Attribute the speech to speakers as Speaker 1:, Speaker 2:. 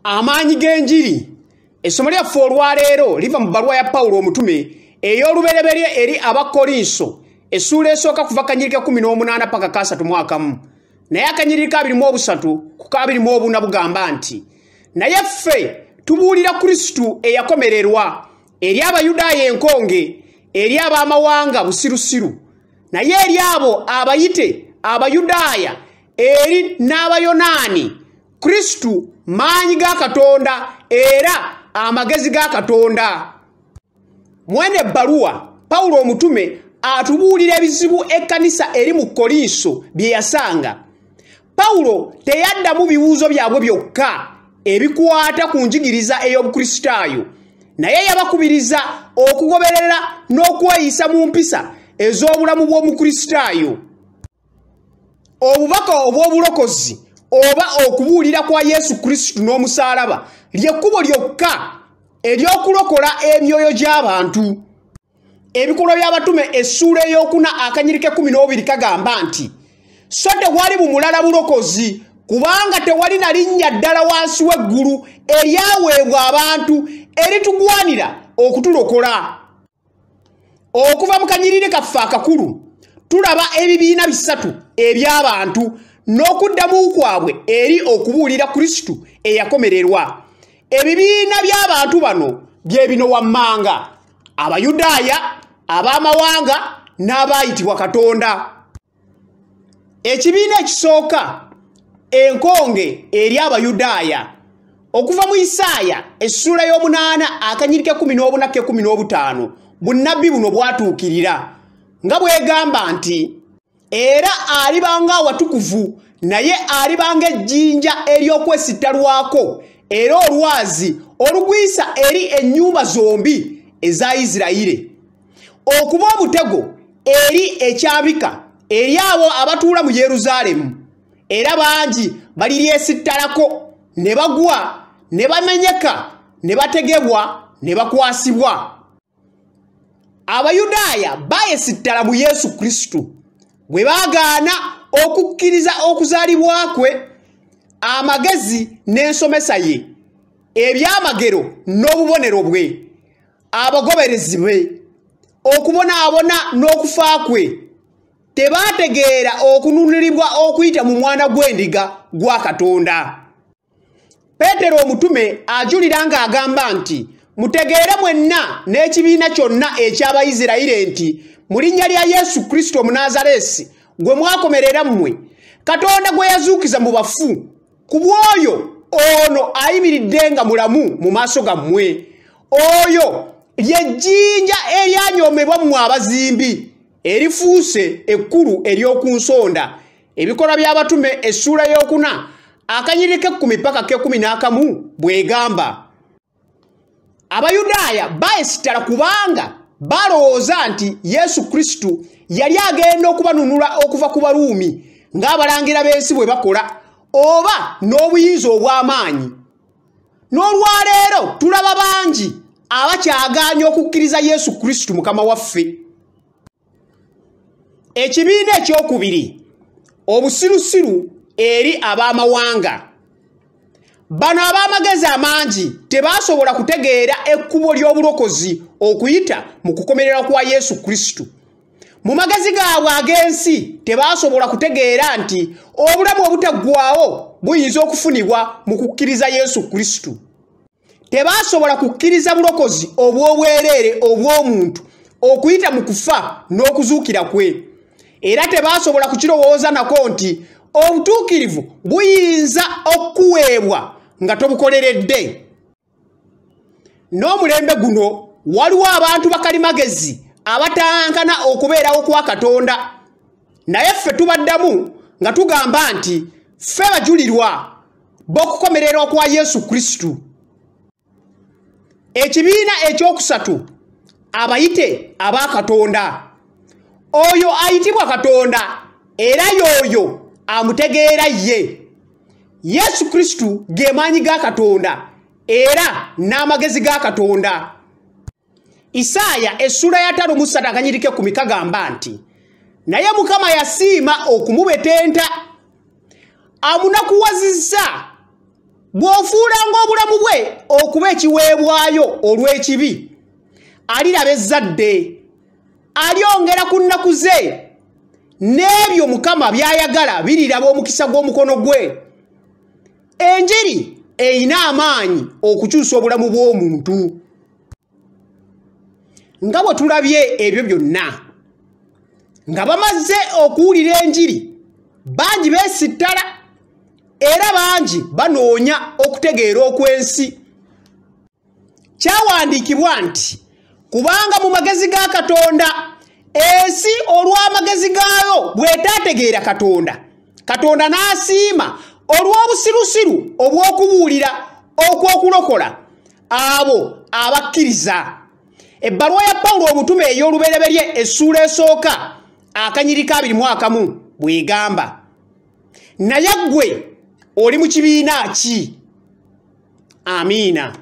Speaker 1: Amaanyi g'enjiri. Essomo lyaffe olwaleero liva mu bbaluwa ya Pawulo omutume ey'olubereberye eri Abakkolinso, essuula esooka kuva kanyiriri ka 18 paka 31. Naye akanyiriri ka 23 ku ka 24 bugamba nti, naye ffe tubuulira Kristo eyakomererwa eri Abayudaaya enkonge, eri ab'amawanga busirusiru, naye eri abo abayite Abayudaaya eri n'Abayonaani, Kristo maanyi ga Katonda era amagezi ga Katonda. Mwene ebbaluwa Pawulo omutume atubuulira ebizibu ekkanisa eri mu Kkolinso bye yasanga. Pawulo teyaddamu bibuuzo byabwe byokka ebikwata ku njigiriza ey'Obukristaayo, naye yabakubiriza okugoberera n'okweyisa mu mpisa ez'obulamu bw'Omukristaayo. Obubaka obw'obulokozi oba okubuulira kwa Yesu Kristo n'omusaalaba ly'ekkubo lyokka ery'okulokola emyoyo gy'abantu. Ebikolwa by'Abatume essuula ey'okuna akanyiriri ka 12 kagamba nti, so tewali bumulala bulokozi, kubanga tewali na linnya ddala wansi w'eggulu eryaweebwa abantu eritugwanira okutulokola. Okuva mu kanyiriri kaffe akakulu tulaba ebibiina bisatu eby'abantu n'okuddamu kwabwe eri okubuulira Kristo eyakomererwa. Ebibiina by'abantu bano bye bino wammanga: Abayudaaya, ab'amawanga n'abaayitibwa Katonda. Ekibiina ekisooka, enkonge eri Abayudaaya. Okuva mu Isaaya essuula y'omunaana akanyiriri ka 14 ka 15, bunnabbi buno bwatuukirira nga bwegamba nti, era alibanga awatukuvu, naye alibanga ejjinja ery'okwesittalwako era olwazi olugwisa eri ennyumba zombi eza Isirayiri, okuba omutego eri ekyabika eri abo abatuula mu Yerusaalemu, era bangi baliryesittalako ne bagwa ne bamenyeka ne bategebwa ne bakwasibwa. Abayudaaya baayesittala mu Yesu Kristo bwe baagaana okukkiriza okuzaalibwa kwe, amagezi n'ensomesa ye, ebyamagero n'obubonero bwe, abagoberezi be, okubonaabona n'okufa kwe. Tebaategeera okununulibwa okuyita mu mwana gw'endiga gwa Katonda. Peetero omutume ajulira ng'agamba nti, mutegeere mwenna n'ekibiina kyonna eky'Abayisirayiri nti mu linnya lya Yesu Kristo Omunazaleesi gwe mwakomerera mmwe, Katonda gwe yazuukiza mu bafu, ku bw'oyo ono ayimiridde nga mulamu mu maaso gammwe. Oyo ly'ejjinja eryanyoomebwa mmwe abazimbi, erifuuse ekkulu ery'oku nsonda. Ebikolwa by'Abatume essuula y'okuna akanyiriri ka 10 paka ka 11 bw'egamba. Abayudaaya baayesittala kubanga balowooza nti Yesu Kristo yali agenda okubanunula okuva ku Baruumi ng'abalangira b'ensi bwe bakola, oba n'obuyinza obw'amaanyi. N'olwaleero tulaba bangi abakyagaanya okukkiriza Yesu Kristo Mukama waffe. Ekibiina ekyokubiri, obusirusiru eri ab'amawanga. Bano ab'amagezi amangi tebaasobola kutegeera ekkubo ly'obulokozi okuyita mu kukomerera kwa Yesu Kristo. Mu magezi gaabwe ag'ensi tebaasobola kutegeera nti obulamu obutaggwaawo buyinza okufunibwa mu kukkiriza Yesu Kristo. Tebaasobola kukkiriza bulokozi obw'obwereere obw'omuntu okuyita mu kufa n'okuzuukira kwe. Era tebaasobola kukirowooza nako nti obutuukirivu buyinza okuweebwa nga tobukoleredde. N'omulembe guno waliwo abantu bakalimagezi abatankana okubeerawo kwa Katonda, naye ffe tubaddamu nga tugamba nti ffe bajulirwa b'okukomererwa kwa Yesu Kristo. Ekibiina ekyokusatu, abayite aba Katonda. Oyo ayitibwa Katonda era y'oyo amutegeera ye. Yesu Kristo ge maanyi ga Katonda era n'amagezi ga Katonda. Isaaya essuula ya 53 akanyiriri ka 10 kagamba nti, naye Mukama yasiima okumubetenta, amunakuwazizza Bw'ofuulanga obulamu bwe okuba ekiweebwayo olw'ekibi, aliraba ezzadde, alyongera ku nnaku ze, n'ebyo Mukama by'ayagala biriraba omukisa gw'omukono gwe. Enjiri erina amaanyi okukyusa obulamu bw'omuntu. Nga bwe tulabye ebyo byonna, nga bamaze okuwulira enjiri, bangi beesittala era bangi banoonya okutegeera okw'ensi. Kyawandiikibwa nti kubanga mu magezi ga Katonda ensi olw'amagezi gaayo bw'etaategeera Katonda, Katonda n'asiima olw'obusirusiru obw'okubuulira okw'okulokola abo abakkiriza. Ebbaluwa ya Pawulo omutume ey'olubereberye essuula esooka akanyiri ka 21 bw'egamba, naye ggwe oli mu kibiina ki? Amiina.